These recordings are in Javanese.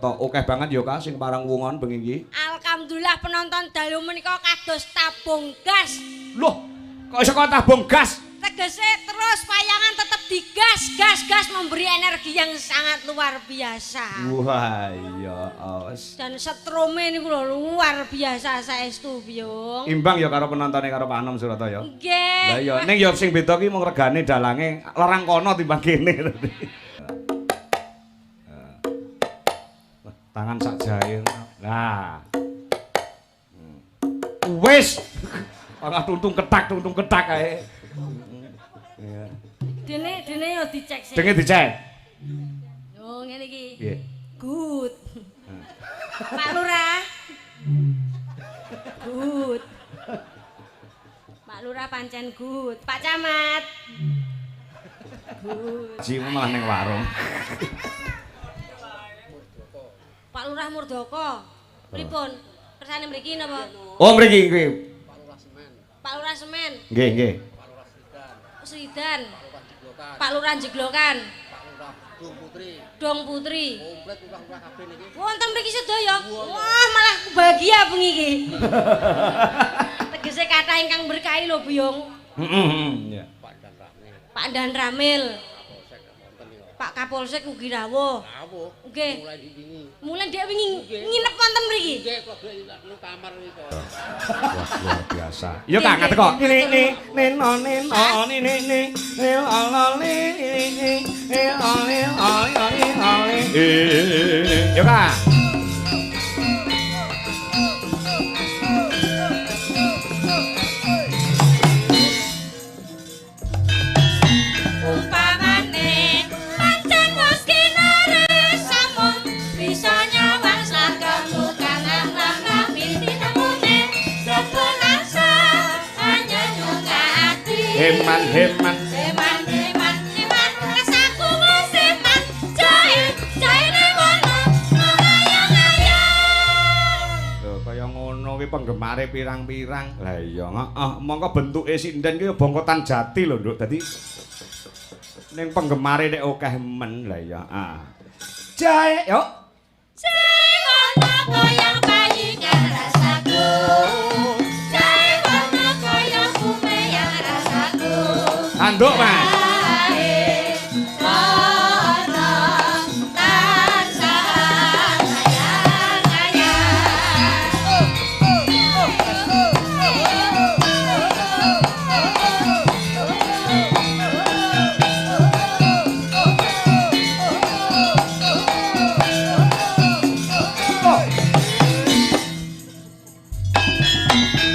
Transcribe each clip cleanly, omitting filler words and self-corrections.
Akeh banget ya Kak sing parang wungon bengi iki. Alhamdulillah penonton dalu menika kados tabung gas. Loh, kok iso kok tabung gas? Tegese terus payangan tetep digas, gas, gas memberi energi yang sangat luar biasa. Wah, iya, wis. Dan setrome niku lho luar biasa saestu, Biyung. Imbang ya karo penontone karo Pak Anom Surata ya. Nggih. Lah iya, ning ya sing beda ki mung regane dalange lerang kono timbang kene. Tangan sak jahe. Lah. Wis. Ora tuntung ketak kae. Iya. Dene yo dicek sih. Dene dicek. Yo ngene iki. Piye? Good. Pak Lurah. Good. Pak Lurah pancen good. Pak Camat. Good. Ji malah ning warung. Pak Lurah Murdoko. Pripun? Kersane mriki napa? Oh mriki nggih. Pak Lurah Semen. Pak Lurah Semen. Nggih, nggih. Pak Lurah Sridan. Sridan. Pak Lurah Jeglokan. Pak Lurah Jeglokan. Pak Lurah Dong Putri. Dong Putri. Komplit lurah-lurah kabeh niki. Wonten mriki sedaya. Wah, malah bahagia bengi iki. Tegese kathah ingkang berkahi lho, Buyung. Heeh, iya. Pak Dan Ramil. Pak Dan Ramil. Pak Kapolsek wonten niku. Pak Kapolsek ugi rawuh. Rawuh. Nggih. Mulai wingi. Mulai dhek wingi nginep wonten mriki. Nggih, kok nang kamar niku. Wah, luar biasa. Iya Kak, ngadeg kok. Ni ni ni no ni no ni ni ni ni la la ni ni ni ni la ni la ni la ni. Yo Kak. Umpamane pancen wis kinares sampun bisa nyawang slagemu kang nglam-nglam tinemune sepenasa anyenyung ati. Heman heman. Heman heman heman rasaku wis eman jae jaene wono ngayang-ngayang. Lho kaya ngono kuwi penggemare pirang-pirang. Lah iya, heeh, mongko bentuke sinden ki bongkotan jati lho, Nduk. Dadi ning penggemare nek akeh men. Lah iya, ah. Jae, yo. Jae wono koyang payingan rasaku. Jae wono koyang kumeyang rasaku. Tanduk, Mas. Jae wono tansah ngayang-ngayang.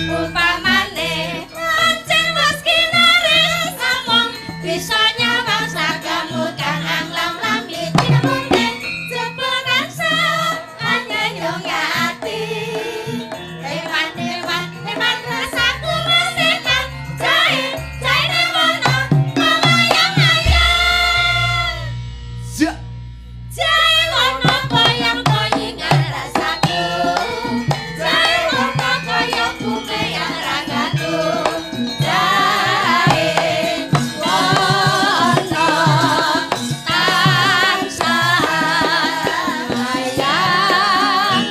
Upamane pancen wis kinares amung bisa nyawang slagamu kang anglam-lam tinemune jepenan anyenyung ati. Heman heman heman rasaku mesekan jae jaene wono ngayang-ngayang. Ja. Jae wono koyang koyingan rasaku. Jae wono koyang kumeyang ragaku. Jae wono tansah ngayangan.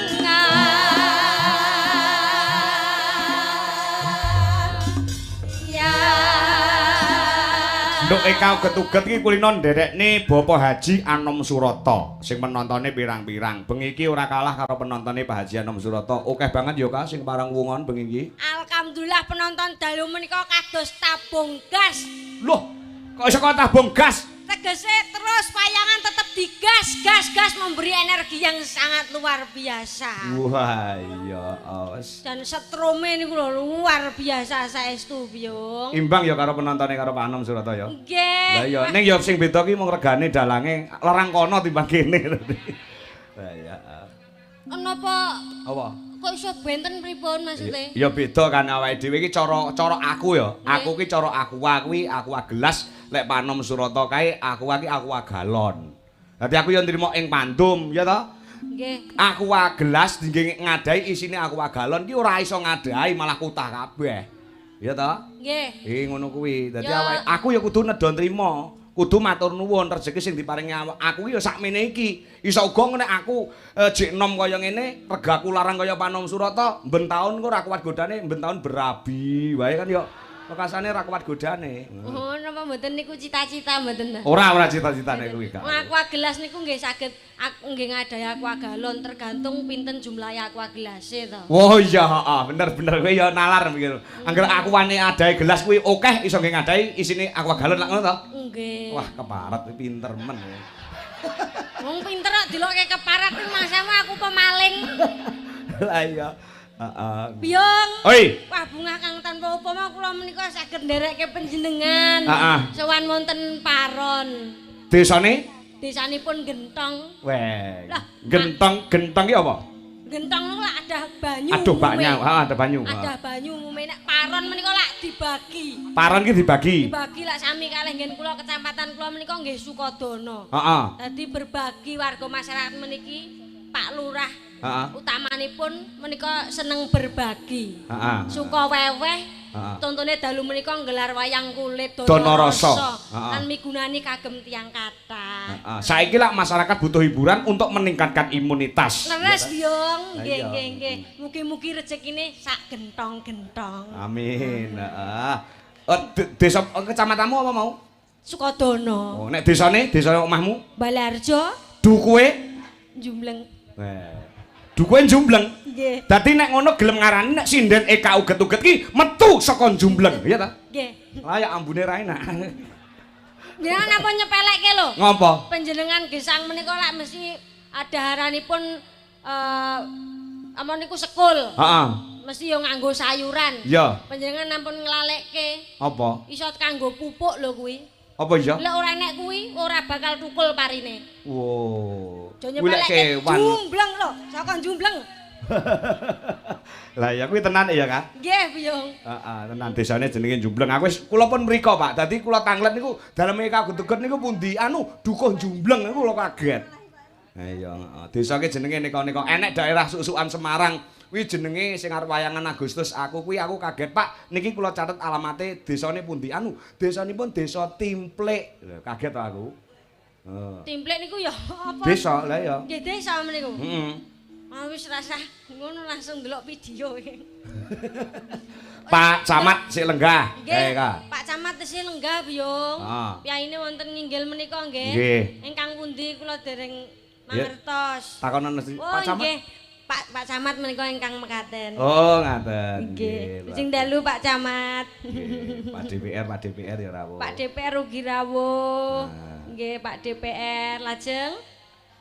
Ya. Nduk Eka uget-uget iki kulino nderekne Bapak Haji Anom Surata sing penontone pirang-pirang. Bengi iki ora kalah karo penontone Pak Haji Anom Surata. Akeh banget ya Kak sing parang wungon bengi iki. Alhamdulillah penonton dalu menika kados tabung gas. Loh, kok iso kok tabung gas? Tegese terus payangan tetep digas, gas, gas memberi energi yang sangat luar biasa. Wah, iya, wis. Dan setrome niku lho luar biasa saestu, Biyung. Imbang ya karo penontone karo Pak Anom Surata ya. Nggih. Lah iya, ning ya sing beda ki mung regane dalange lerang kono timbang kene. Lah iya. Napa Apa? kok iso benten pripun maksude? Ya beda kan awake dhewe iki cara cara aku ya. Aku ki cara aqua kuwi aqua gelas, lek Panom Surata kae aqua ki aqua galon. Dadi aku ya nrimo ing pandum ya to. Nggih. Aqua gelas dingge ngadahi isine aqua galon ki ora iso ngadahi malah kutah kabeh. Ya to? Nggih. Ngono kuwi. Dadi Ya. awake aku ya kudu nedha nrimo. Kudu matur nuwun rezeki sing diparingi aku ki ya sakmene iki. Iso uga nek aku jek enom kaya ngene, regaku larang kaya Panom Surata, ben taun kok ora kuat godane, ben taun berabi wae kan ya wekasane ora kuat godane. Oh, napa mboten niku cita-cita mboten ta? Ora ora cita-citane kuwi gak. Wong aqua gelas niku nggih saged nggih ngadahi aqua galon tergantung pinten jumlahe aqua gelase to. Oh iya, heeh, bener-bener kowe ya nalar mikir. Angger aquane adahe gelas kuwi akeh iso nggih ngadahi isine aqua galon lak ngono to? Nggih. Wah, keparat pinter men. Wong pinter kok dilokke keparat kuwi masamu aku pemaling. Lah iya. Heeh. Biyong. Oi. Wah, bungah kang tanpa upama kula menika saged nderekke panjenengan. Heeh. Sowan wonten Paron. Desane? Desanipun Gentong. Weh. Lah, Gentong, gentong ki apa? Gentong niku lak ada banyu. Aduh umume. banyu, heeh, ada banyu. Ada banyu umume nek Paron menika lak dibagi. Paron ki dibagi. Dibagi lak sami kalih nggen kula kecamatan kula menika nggih Sukodono. Heeh. Dadi berbagi warga masyarakat meniki Pak Lurah Heeh. utamanipun menika seneng berbagi. Heeh. Suka weweh. Heeh. Contone dalu menika nggelar wayang kulit Donorasa. Heeh. Lan migunani kagem tiyang kathah. Heeh. Saiki lak masyarakat butuh hiburan untuk meningkatkan imunitas. Leres, Biyong. Lah Nggih, iya. nggih, nggih. Mugi-mugi rezekine sak gentong-gentong. Amin. Heeh. Oh, desa kecamatanmu apa mau? Sukodono. Oh, nek desane, desa omahmu? Balarjo, Dukuhe? Jumbleng. Weh. Dukuhe Jumbleng. Nggih. Dadi nek ngono gelem ngarani nek sinden EK uget-uget ki metu saka Jumbleng, iya ta? Nggih. Lah ya ambune ra enak. Jenengan napa nyepelekke lho? Ngopo? Panjenengan gesang menika lak mesti adaharanipun apa niku sekul. Heeh. Mesti yo nganggo sayuran. Iya. Panjenengan nampun nglalekke Apa? iso kanggo pupuk lho kuwi. Apa iya? Lek ora enek kuwi ora bakal tukul parine. Wow. Aja Kuwi lek nyepelekke kewan. jumbleng lho, saka jumbleng. Lah ya kuwi tenan ya, Kak? Nggih, Biyong. Heeh, tenan desane jenenge Jumbleng. Aku wis kula pun mriko, Pak. Dadi kula tanglet niku daleme kagutuget niku pundi? Anu, Dukuh Jumbleng niku kula kaget. Lah iya, heeh. Desa ki jenenge neka-neka enek daerah Susukan Semarang. Kuwi jenenge sing arep wayangan Agustus aku kuwi aku kaget, Pak. Niki kula catet alamate desane pundi? Anu, desanipun Desa Timplik. Lho, kaget to aku. Heeh. Timplik niku ya apa? Desa, lah ya. Nggih desa meniku. Heeh. Ah wis rasah ngono langsung ndelok video. Pak Camat sik lenggah. Nggih. Kak. Pak Camat tesih lenggah, Biyong. Ah. Piyayine wonten nginggil menika nggih. Nggih. Ingkang pundi kula dereng mangertos. Takonan mesti Oh, Pak Camat. nggih. Pak Camat menika ingkang mekaten. Oh, ngaten. Nggih. Sing dalu Pak Camat. Nggih, Pak DPR, Pak DPR ya rawuh. Pak DPR ugi rawuh. Nah. Nggih, Pak DPR lajeng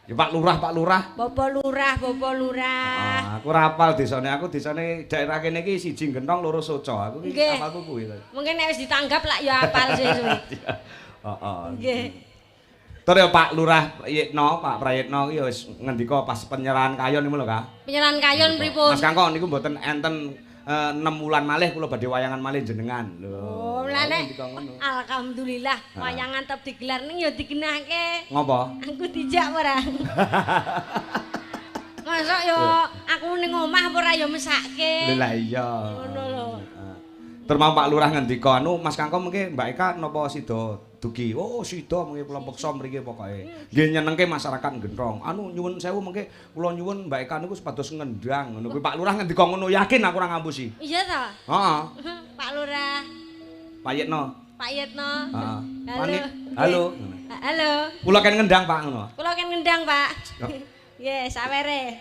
Ya Pak Lurah, Pak Lurah. Bapak Lurah, Bapak Lurah. Ah, aku ora hafal desane, aku desane daerah kene iki siji Gentong, loro Soco. Aku iki Nggih. hafalku kuwi. Mungkin nek wis ditanggap lak ya hafal sesuk. Heeh. Nggih. Tur ya Pak Lurah Prayitno, Pak Prayitno ki ya wis ngendika pas penyerahan kayon niku lho, Kak. Penyerahan kayon pripun? Mas Kangko niku mboten enten 6 wulan malih kula badhe wayangan malih jenengan. Lho. Oh, mulane ngendika ngono. alhamdulillah wayangan tetep digelar ning ya digenahke. Ngopo? Aku dijak ora. Mosok yo aku ning omah apa ora ya mesake. Lho lah iya. Ngono lho. Heeh. Tur mau Pak Lurah ngendika anu Mas Kangko mengke Mbak Eka napa sida dugi. Oh sida mengke kula peksa mriki pokoke. Nggih nyenengke masyarakat Gentrong. Anu nyuwun sewu mengke kula nyuwun Mbak Eka niku supados ngendang ngono kuwi Pak Lurah ngendika ngono yakin aku ora ngapusi. Iya ta? Heeh. Pak Lurah, Pak Yitno. Pak Yitno. Heeh. Halo. Panik. Halo. Halo. Kula ken ngendang Pak ngono. Kula kan ngendang, Pak. Nggih, sawere.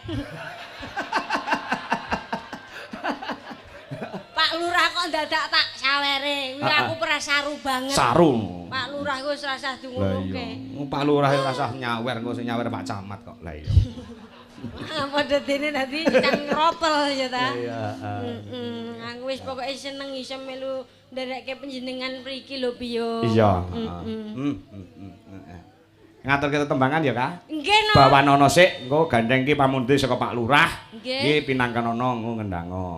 Pak Lurah kok dadak tak sawere. Kuwi aku ora saru banget. Saru. Pak Lurah ku wis rasah Lah dingonoke. iya. Pak Lurah ya ora usah nyawer engko sing nyawer Pak Camat kok. Lah iya. Padha dene dadi kang ngropel ya ta. Iya, heeh. Aku wis pokoke seneng iso melu nderekke panjenengan mriki lho Piyo. Iya, heeh. Ngaturke tetembangan ya, Kak? Nggih no. Bawanana sik engko gandeng ki pamundhut saka Pak Lurah. Nggih. Nggih pinangkanono engko ngendango.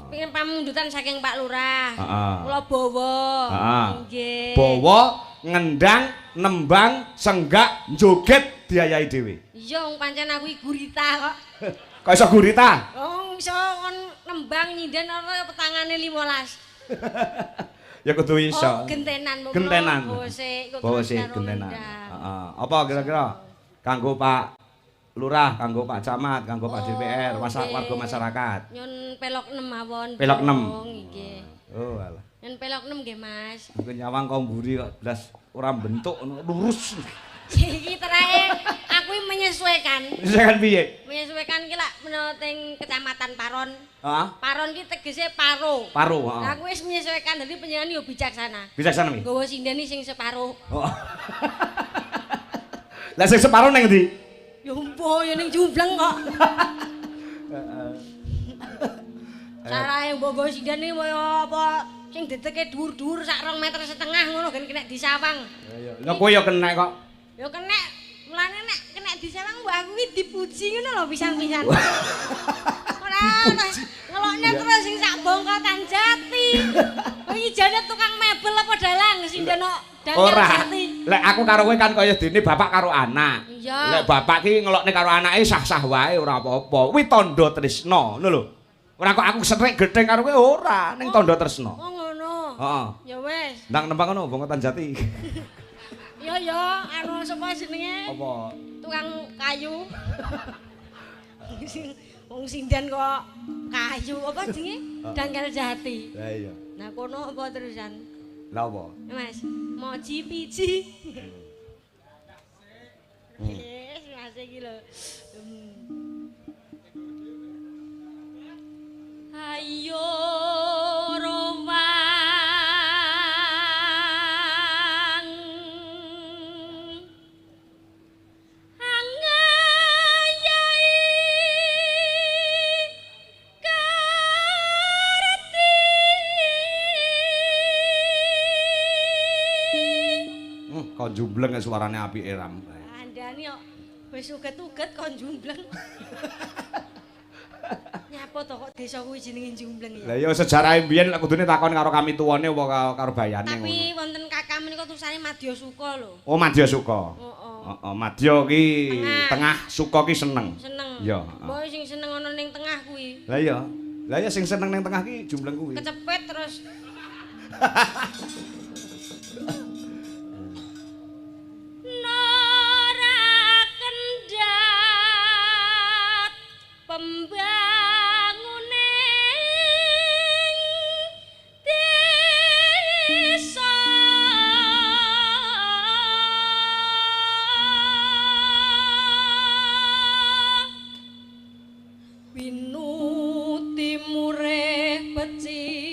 Pengen pamundutan saking Pak Lurah. Heeh. Kula bawa. Heeh. Nggih. Bawa ngendang, nembang, senggak, joget diayahi dhewe. Iya wong pancen aku iki gurita kok. Kok iso gurita? Wong iso kon nembang nyinden ana petangane 15. Ya kudu iso. Oh, gentenan mung. Gentenan. Bose iku Bawa sih gentenan. Heeh. Apa kira-kira kanggo Pak Lurah, kanggo Pak Camat, kanggo Pak Oh, DPR, warga masyarakat. Nyun pelok 6 mawon. Pelok 6. Nggih. Oh, alah. Nyun pelok 6 nggih, Mas. Aku nyawang kok mburi kok blas ora bentuk lurus. Iki terae aku menyesuaikan. Bisa kan piye? Menyesuaikan ki lak menawa teng Kecamatan Paron. Heeh. Paron ki tegese paro. Paro, heeh. Lah aku wis menyesuaikan dadi panjenengan yo bijaksana. Bijaksana mi. Nggawa sinden sing separo. Oh. Lah sing separo ning ndi? Ya mbuh ya ning jumbleng kok. Heeh. Sarahe mbok nggawa sinden iki kaya apa sing dedeke dhuwur-dhuwur sak 2,5 meter ngono ben kena disawang. Lah kowe ya kena kok. Ya kena, mulane nek kena disawang mbok aku iki dipuji ngono lho pisan-pisan. Ora ono ngelokne terus sing sak bongkotan jati. Iki jane tukang mebel apa dalang sing kok dangkel jati. Lek aku karo kowe kan kaya dene bapak karo anak. Iya. Lek bapak ki ngelokne karo anake sah-sah wae ora apa-apa. Kuwi tandha tresna, ngono lho. Ora kok aku serik gething karo kowe ora, ning tandha tresna. Oh ngono. Heeh. Ya wis. Ndang nembang ngono bongkotan jati. Ya ya, anu sapa jenenge? Apa? Tukang kayu. Wong sinden kok kayu apa jenenge? Dangkel jati. Lah iya. Nah kono apa terusan? Lah apa? Mas, moji piji. Yes, Mas iki lho. Ayo rowang angayai karti. Kok jumbleng suarane apike ram. Andani kok wis uget-uget kon jumbleng. Nyapa to kok desa kuwi jenenge jumbleng ya? Lah iya sejarahe mbiyen lek kudune takon karo kamituwane apa karo bayane ngono. Tapi wonten kakak menika tulisane Madya Suka lho. Oh, Madya Suka. Heeh. Heeh, Madya ki tengah, Suka ki seneng. Seneng. Iya, heeh. Mbok sing seneng ana ning tengah kuwi. Lah iya. Lah iya sing seneng ning tengah ki jumbleng kuwi. Kecepet terus. Nora kendhat pembanguning desa winuti murih becike.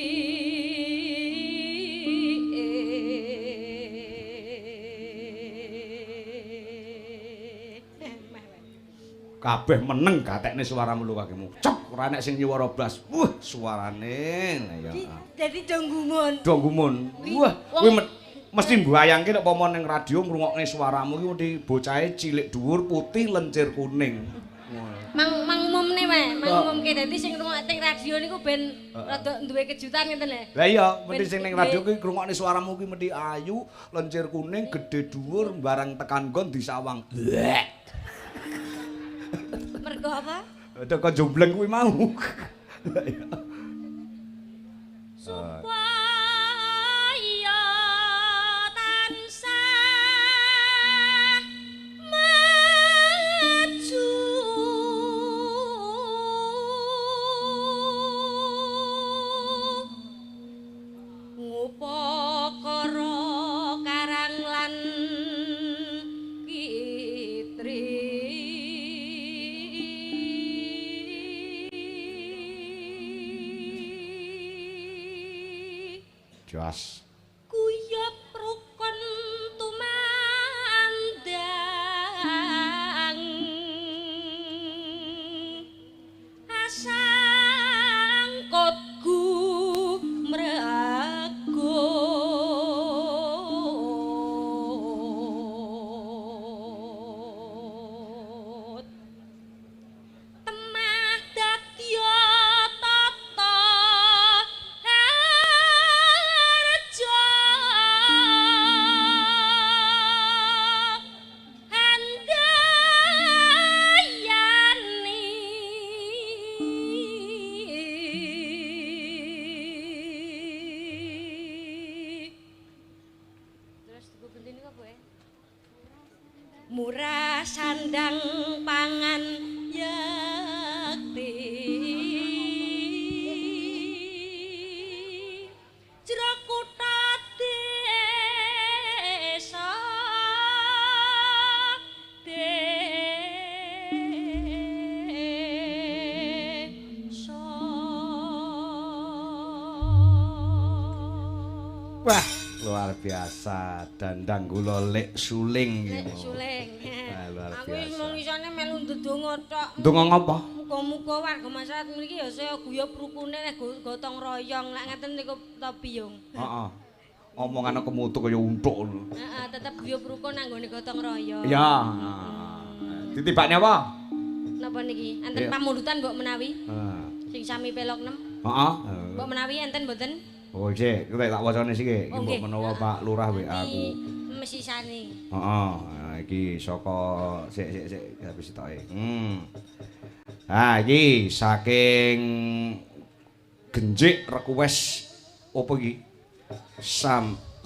Kabeh meneng gatekne suaramu lho kakimu. Cek ora enek sing nyuwara blas. Wah, suarane. Lah ya. Dadi do gumun. Do gumun. Wah, kuwi mesti mbayangke nek pomo ning radio ngrungokne suaramu ki mesti bocahe cilik dhuwur putih lencir kuning. Mang mang umumne wae, mang umumke dadi sing ngrungokne teng radio niku ben rada duwe kejutan ngeten lho. Lah iya, mesti sing ning radio kuwi ngrungokne suaramu kuwi mesti ayu, lencir kuning, gedhe dhuwur, barang tekan nggon disawang. Mergo apa? Ada kok jumbleng kuwi mau. Lah iya. Supaya tansah maju ngupakara karang lan kitri. Jas. Guyub rukun tumandang asangkot gumrago temah dadya tata harja. Wah, luar biasa. Dandang gula lek suling Lek iki. suling. Wah, luar Aku wis biasa. mung isone melu ndedonga tok. Ndonga ngopo? Muga-muga warga masyarakat mriki ya saya guyub rukune nek gotong royong lek ngeten niku to biyung. Heeh. Omongane kemutu kaya untuk ngono. Heeh, tetep guyub rukun anggone gotong royong. Ya. Ditibakne apa? Napa niki? Enten Iya. pamundutan mbok menawi Heeh. sing sami pelok 6. Heeh. Mbok menawi enten mboten? Oh, sik, kowe tak wacane sik. Iki Oh, mbok nggih. menawa Pak Lurah WA aku. Mesisane. Heeh, nah, iki saka sik sik sik habis sitoke. Ah, iki saking Genjik request opo iki?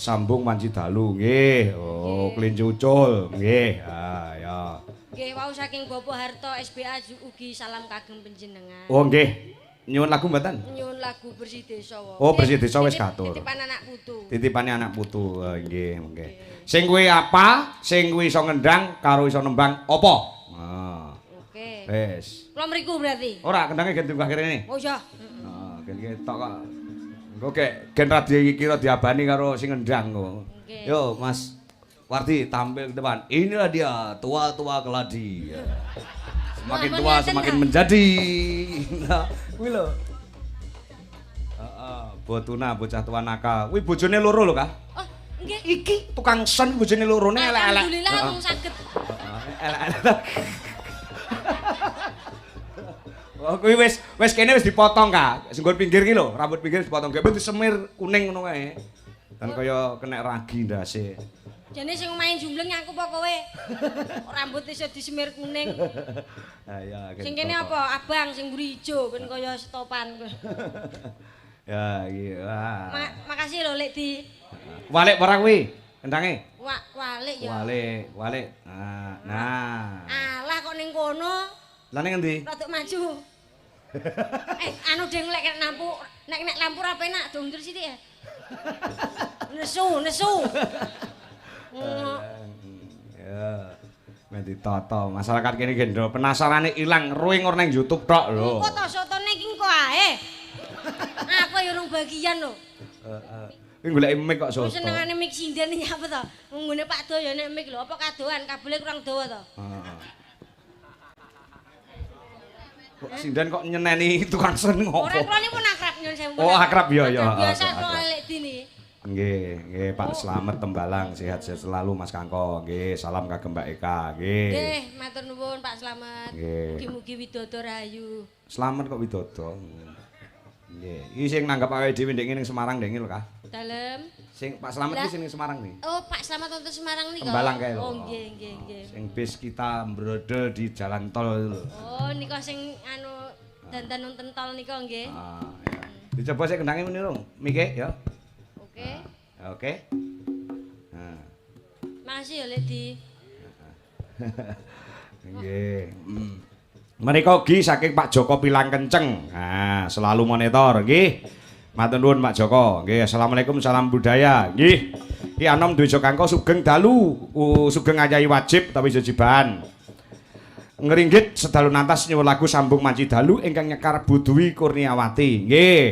Sambung Manci Dalu nggih. Oh, kelinci ucul nggih. Ah, ya. Nggih, wau saking Bapak Harto SBA ugi salam kagem panjenengan. Oh, nggih. Nyuwun lagu mboten? Nyuwun lagu Bersih Desa. Wae. Oh, Bersih Desa wis katur. Titipan anak putu. Titipane anak putu. Oh, nggih, nggih. Sing kuwi apa? Sing kuwi iso ngendang karo iso nembang apa? Ah. Oke. Wis. Kula mriku berarti. Ora kendange gen diunggah kene. Oh iya. Heeh, gen ketok kok. Engko gek gen ra dikira diabani karo sing ngendang kok. Nggih. Yo, Mas Wardi tampil ke depan. Inilah dia tua-tua keladi. Semakin Wah, tua ngeten semakin ta? menjadi. Nah, kuwi lho. Heeh, botuna bocah tua nakal. Kuwi bojone loro lho, Kak. Oh, nggih. Iki tukang son bojone lorone elek-elek. Alhamdulillah Heeh. mung saged. Heeh, elek-elek. Oh, kuwi wis wis kene wis dipotong, Kak. Sing nggon pinggir ki lho, rambut pinggir dipotong. Gek disemir kuning ngono kae. Dan kaya kena ragi ndase. Jane sing main jumbleng aku apa kowe? Kok rambut iso disemir kuning. Ha iya. Sing kene apa? Abang sing mburi ijo ben kaya stopan kowe. Ya iki. Wah. Makasih lho Lek di Walik ora kuwi? Kendange. Walik ya. Walik, walik. Nah, nah. Alah kok ning kono Lah ning endi? rodok maju. Anu ding lek nek lampu, nek nek lampu ra penak do mundur sithik ya. Nesu, nesu. Ya. Men ditata. Masyarakat kene gendro penasarane ilang ruwing ora nang YouTube tok lho. Engko to sotone iki engko ae. Aku ya urung bagian lho. Heeh. Kuwi goleki mic kok soto. Senengane mic sinden iki apa to? Nggone Pak Do ya nek mic lho, apa kadoan kabele kurang dawa to? Heeh. Kok sinden kok nyeneni tukang sen ngopo? Ora kula niku pun akrab nyun sewu. Oh, akrab ya ya. Biasa kula lek dini. Nggih, nggih Pak Slamet Tembalang, sehat-sehat selalu Mas Kangko. Nggih, salam kagem Mbak Eka. Nggih. Nggih, matur nuwun Pak Slamet. Mugi-mugi widodo rahayu. Slamet kok widodo. Nggih. Iki sing nanggap awake dhewe ndek ning Semarang ndek lho, Kak. Dalem. Sing Pak Slamet iki sing ning Semarang nih. Oh, Pak Slamet wonten Semarang nika. Tembalang kae lho. Oh, nggih, nggih, nggih. Sing bis kita mbrodol di jalan tol itu lho. Oh, nika sing anu dandan wonten tol nika nggih. Ah, ya. Dicoba sik kendange muni rung. Mike ya. Oke. Oke. Nah. Makasih ya Lek Di. Nggih. Menika ugi saking Pak Joko Pilang Kenceng. Nah, selalu monitor nggih. Matur nuwun Pak Joko. Nggih, assalamualaikum, salam budaya. Nggih. Ki Anom Dwijo Kangko sugeng dalu, sugeng ngayahi wajib utawi jejiban. Ngringgit sedalu nantas nyuwun lagu sambung manci dalu ingkang nyekar Bu Dwi Kurniawati. Nggih,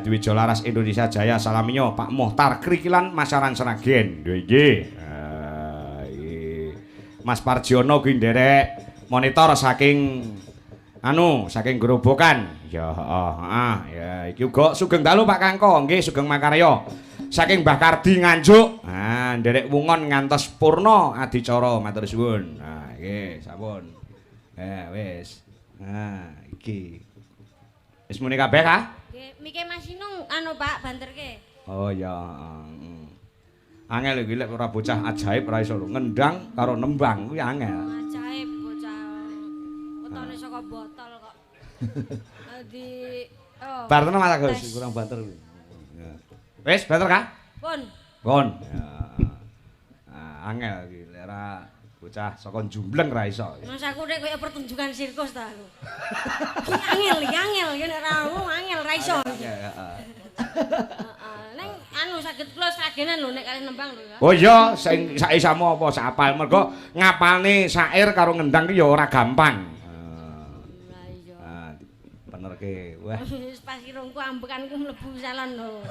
Dwijo Laras Indonesia Jaya salaminyo Pak Mohtar Krikilan Masaran Sragen. Nggih. Mas Parjiono kuwi nderek monitor saking anu saking Grobogan. Ya, heeh, heeh, ya iki uga sugeng dalu Pak Kangko, nggih sugeng makarya. Saking Mbah Kardi Nganjuk. Nah, nderek wungon ngantos purna adicara matur suwun. Nah, nggih, sampun. Wis. Nah, iki. Wis muni kabeh ka? Nggih, mike Mas Inung anu Pak banterke. Oh ya, heeh. Angel iki lek ora bocah ajaib ora iso lho. Ngendang karo nembang kuwi angel. Ajaib bocah. Wetone saka botol kok. Di oh. Bar tenan Mas Agus, kurang banter kuwi. Wis, banter ka? Pun. Pun. Ya. Nah, angel iki lek ora bocah saka jumbleng ra iso. Mas aku nek koyo pertunjukan sirkus ta aku. Angel iki angel yen ora angel ra iso. Heeh. Heeh. Ning anu saged kula sragenan lho nek kalih nembang lho ya. Oh iya, sing saisamu apa sapal mergo ngapalne syair karo ngendang ki ya ora gampang. Lah iya. Ah, benerke. Wah. Wis pas irungku ambekanku mlebu salon lho.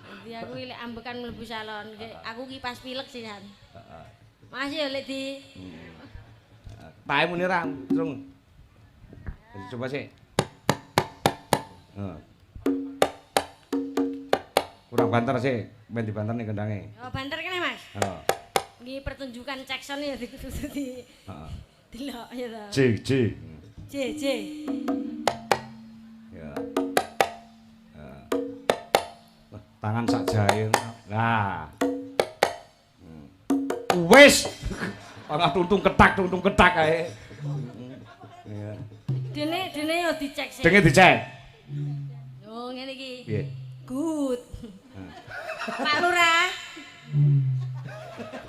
Dadi aku lek ambekan mlebu salon, aku ki pas pilek sih, San. Heeh. Makasih ya lek di. Tae muni ra, Cung. Coba sih. Heeh. Kurang banter sih, ben dibanter nih kendange. Oh, banter kene, Mas. Heeh. Iki pertunjukan Jackson ya di. Heeh. Delok ya ta. J J. J J. Ya. Wah, tangan sak jahe. Nah. Wis. Ora tuntung ketak kae. Iya. Dene yo dicek sih. Dene dicek. Oh, ngene iki. Piye? Good. Pak Lurah.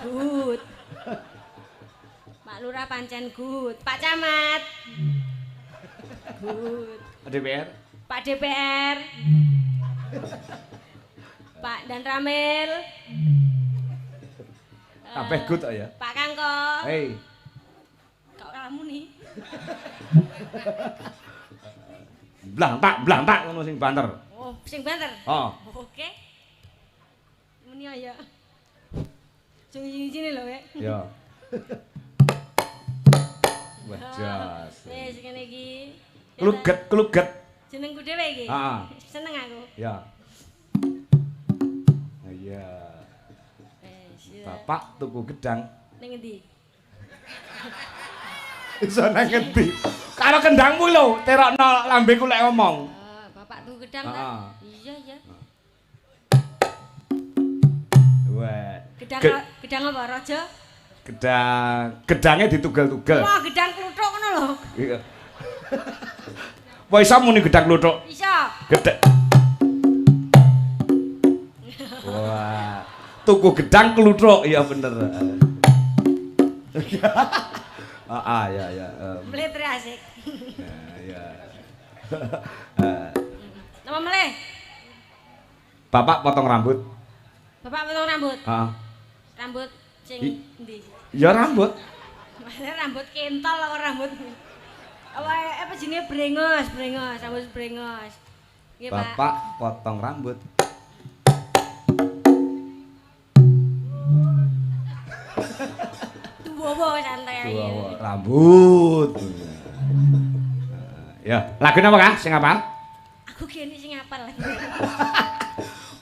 Good. Pak Lurah pancen good. Pak Camat. Good. DPR. Pak DPR. Pak Dan Ramil. Kabeh good ya. Pak Kangko. Hei. Kok kamu nih? Blantak ngono sing banter. Oh, sing banter. Oh. Oke. Muni ya. Sing sini lho, Wek. Ya. Wah, jas. Wis ngene iki. Kluget. Jenengku dhewe iki. Heeh. Seneng aku. Ya. Iya. Wis. Bapak tuku gedang ning endi? Iso nang ngendi? Karo kendangmu lho, terokno lambeku lek ngomong. Oh, bapak tuku gedang ta? Iya, iya. Wah. Gedang gedang apa, Raja? Gedang, gedange ditugel-tugel. Wah, gedang kluthuk ngono lho. Iya. Wah, iso muni gedang kluthuk? Iso. Gedang. Wah, tuku gedang kluthuk, iya bener. Ah, ya ya. Mletre asik. Ya, ya. Nama meleh? Bapak potong rambut. Bapak potong rambut? Heeh. Rambut sing endi? Ya rambut. Maksudnya rambut kentol apa rambut? Apa jenenge brengos, rambut brengos. Nggih, Pak. Bapak potong rambut. Tuwa santai ae. Tuwa rambut. Ya, lagune apa, Kak? Sing apal? Aku kene sing apal.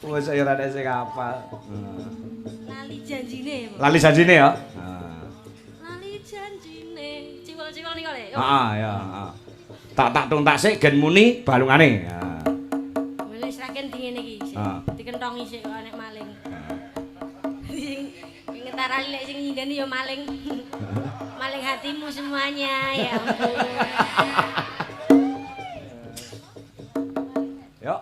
Wes ya ora sing apal. Lali janjine ya, Pak. Lali janjine ya. Lali janjine. Ciwel-ciwel niku lho. Heeh, ya, heeh. Tak tuntak sik gen muni balungane. Heeh. Wis raken dingene iki sik. Dikentongi sik kok nek maling. Sing ngetarani lek sing nyindeni ya maling. Maling hatimu semuanya, ya ampun. Yuk.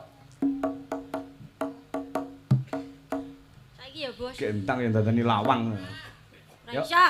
Saiki ya, Bos. Gentang yang dadani lawang. Ora iso.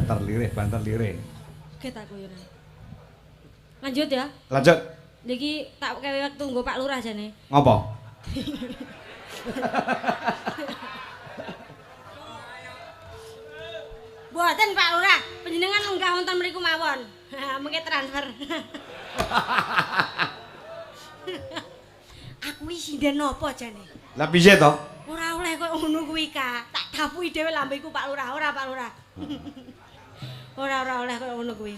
Banter lirih, banter lirih. Kaget aku yo. Lanjut ya. Lanjut. Niki tak kewe wektu nggo Pak Lurah jane. Ngopo? Mboten Pak Lurah, panjenengan lenggah wonten mriku mawon. Mengke transfer. Aku iki sinden napa jane? Lah piye to? Ora oleh koyo ngono kuwi ka. Tak dapuhi dhewe lambeku Pak Lurah, ora Pak Lurah. Ora oleh koyo ngono kuwi.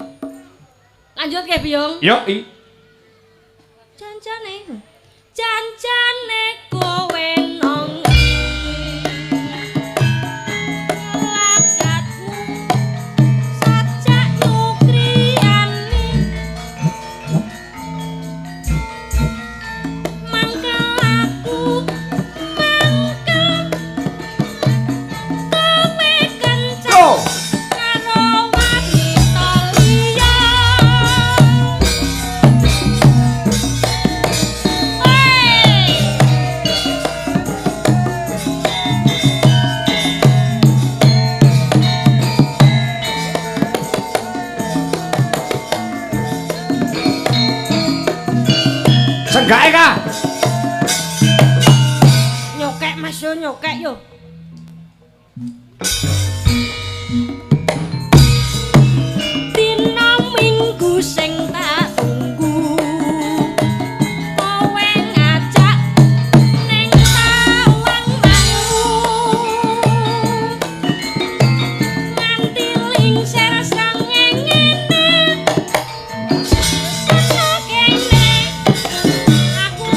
Lanjut ke Biyung. Yo i. Jancane. Jancane kowe nang lakatmu sajak nukriyane mangkel aku mangkel kowe kencang karo wanita liya. Senggake ka. Nyokek Mas yo, nyokek yo. Dina Minggu sing tak tunggu, kowe ngajak ning Tawang Mangu. Nganti lingsir srengenge ana kene aku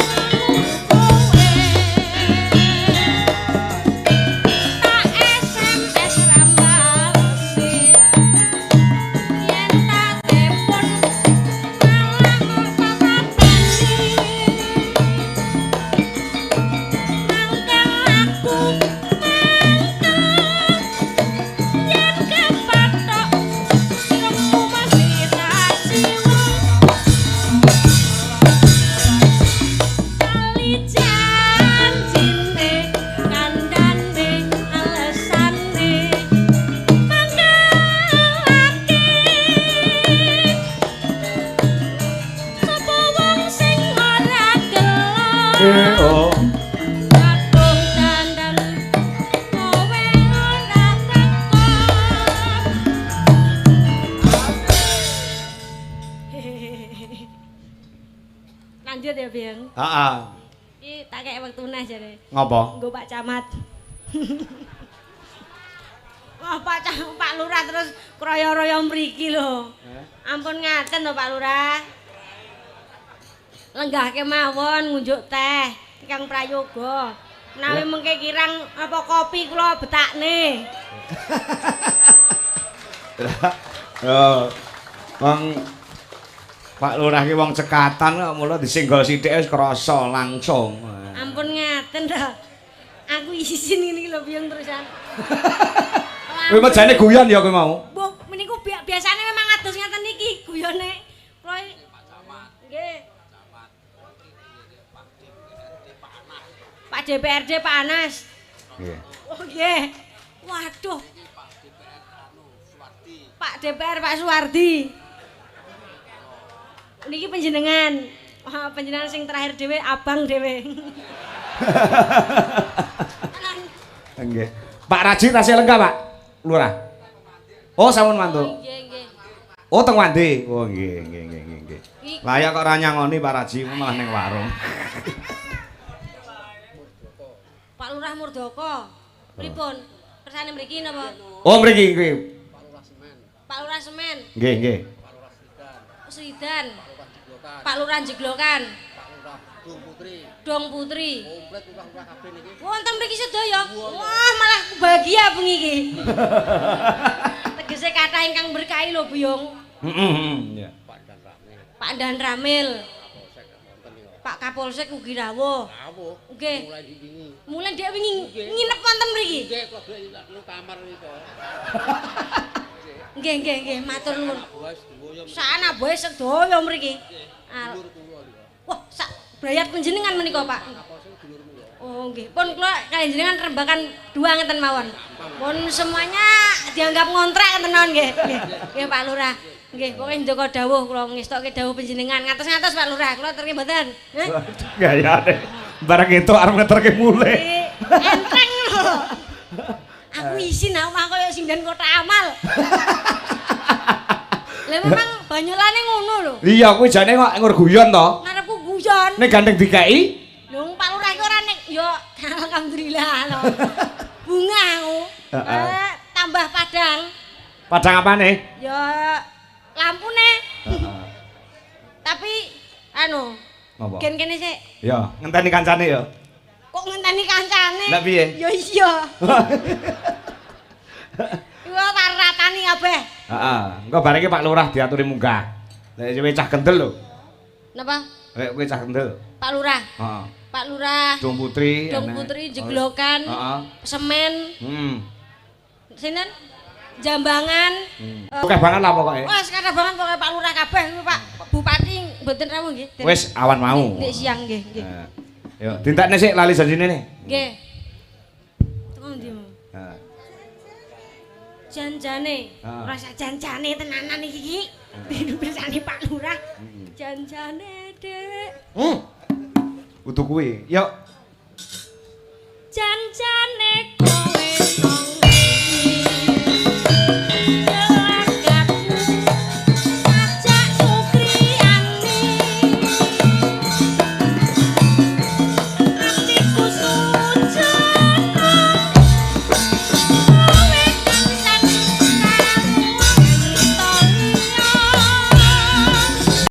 kowe. Tak SMS rambalesi yen tak telepon malah mopapani. Mangkel aku mangkel yen kepatok irungmu masih tak siwung. Kali janjine kandhane alesane mangkelake sapa wong sing ora gelem. Oh. Kadung dandan kowe ora teko. Lanjut ya, Bing. Heeh. Iki tak kek wektu neh jane. Ngopo? Nggo Pak Camat. Wah, Pak Pak Lurah terus kroyo-royo mriki lho. Ampun ngaten lho Pak Lurah. Lenggahke mawon ngunjuk teh ingkang prayoga. Menawi mengke kirang apa kopi kula betakne. Yo. Wong Pak Lurah ki wong cekatan kok mula disenggol sithik wis krasa langsung. Ampun ngaten to. Aku isin ngene iki lho Biyung terusan. Kowe mah jane guyon ya kowe mau. Mbok meniku biasane memang ados ngaten niki guyone. Kula nggih. Pak DPRD Pak Anas. Nggih. Oh nggih. Waduh. Pak DPR Pak Suwardi. Niki panjenengan. Wah, panjenengan sing terakhir dhewe abang dhewe. Nggih. Pak Raji tasih lenggah, Pak Lurah. Oh, sampun mantuk. Nggih, nggih. Oh, teng Wande. Oh, nggih, nggih, nggih, nggih. Lah ya kok ora nyangoni Pak Raji malah ning warung. Pak Lurah Murdoko. Pripun? Kersane mriki napa? Oh, mriki nggih. Pak Lurah Semen. Pak Lurah Semen. Nggih, nggih. Pak Lurah Sridan. Sridan. Pak Lurah Jeglokan. Pak Lurah Jeglokan. Pak Lurah Dong Putri. Dong Putri. Komplit lurah-lurah kabeh niki. Wonten mriki sedaya. Wah, malah aku bahagia bengi iki. Tegese kathah ingkang berkahi lho, Buyung. Heeh, ya. Pak Dan Ramil. Pak Dan Ramil, Kapolsek wonten niku. Pak Kapolsek ugi rawuh. Rawuh. Nggih. Mulai wingi. Mulai dhek wingi nginep wonten mriki. Nggih, kula golek nang kamar niku. Nggih, nggih, nggih, matur nuwun. Wis sedaya Sak anak boe sedaya mriki. dulur kula niku. Wah, sak brayat panjenengan menika, Pak. Kapolsek dulur kula. Oh nggih. Pun kula kaliyan jenengan rembakan dua ngeten mawon. Pun semuanya dianggap ngontrak ngeten mawon nggih. Nggih. Nggih Pak Lurah. Nggih, pokoke njaga dawuh kula ngestokke dawuh panjenengan. Ngatos-ngatos Pak Lurah, kula terke mboten. Heh? Gayane. Barang itu arep ngeterke mulih. Nggih, enteng lho. Aku isin aku omah kaya sinden kota amal. Lah memang banyolane ngono lho. Iya, kuwi jane kok ngur guyon to. Ngarepku guyon. Nek gandeng dikeki, Lho Pak Lurah iki ora nek ya alhamdulillah lho. Bunga aku. Heeh. Eh, tambah padang. Padang apane? Ya lampune. Heeh. Tapi anu, Napa? gen kene sik. Ya, ngenteni kancane ya. Kok ngenteni kancane? Lah piye? Ya iya. Iku tak ratani kabeh. Heeh, engko bareng iki Pak Lurah diaturi munggah. Lek kowe cah kendel lho. Napa? Lek kowe cah kendel. Pak Lurah. Heeh. Pak Lurah. Dung Putri. Dung enek. Putri jeglokan. Heeh. Semen. Sinten? Jambangan. Oke banget lah pokoknya. Wah, sekarang banget pokoknya Pak Lurah kabeh kuwi Pak Bupati mboten rawuh nggih. Wis awan mau. Nek siang nggih, nggih. Yo, dintekne sik lali janjine nih. Nggih. Teko ndi mau? Heeh. Janjane. Ah. Ora sak janjane tenanan iki iki. Pirsane Pak Lurah. Janjane, Dek. Utuh kuwi. Yuk. Janjane